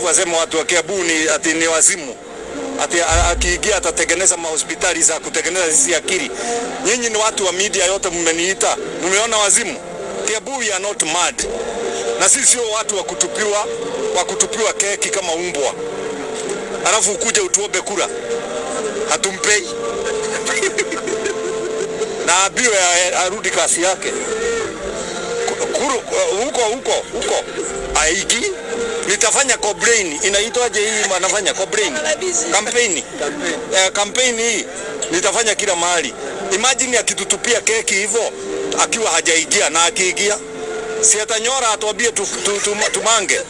Alafu asema watu wa Kiambu ni ati ni wazimu, ati akiingia atatengeneza mahospitali za kutengeneza sisi akili. Nyinyi ni watu wa media yote, mmeniita, mmeona wazimu? Kiambu, we are not mad, na sisi sio watu wa kutupiwa keki kama umbwa, alafu ukuje utuombe kura, hatumpei na aambiwe arudi kasi yake kuru huko huko huko aiki. Nitafanya complain, inaitwaje hii wanafanya complain campaign, campaign hii nitafanya kila mahali. Imagine akitutupia keki hivyo akiwa hajaingia, na akiingia si atanyora atuambie tu, tu, tu, tumange.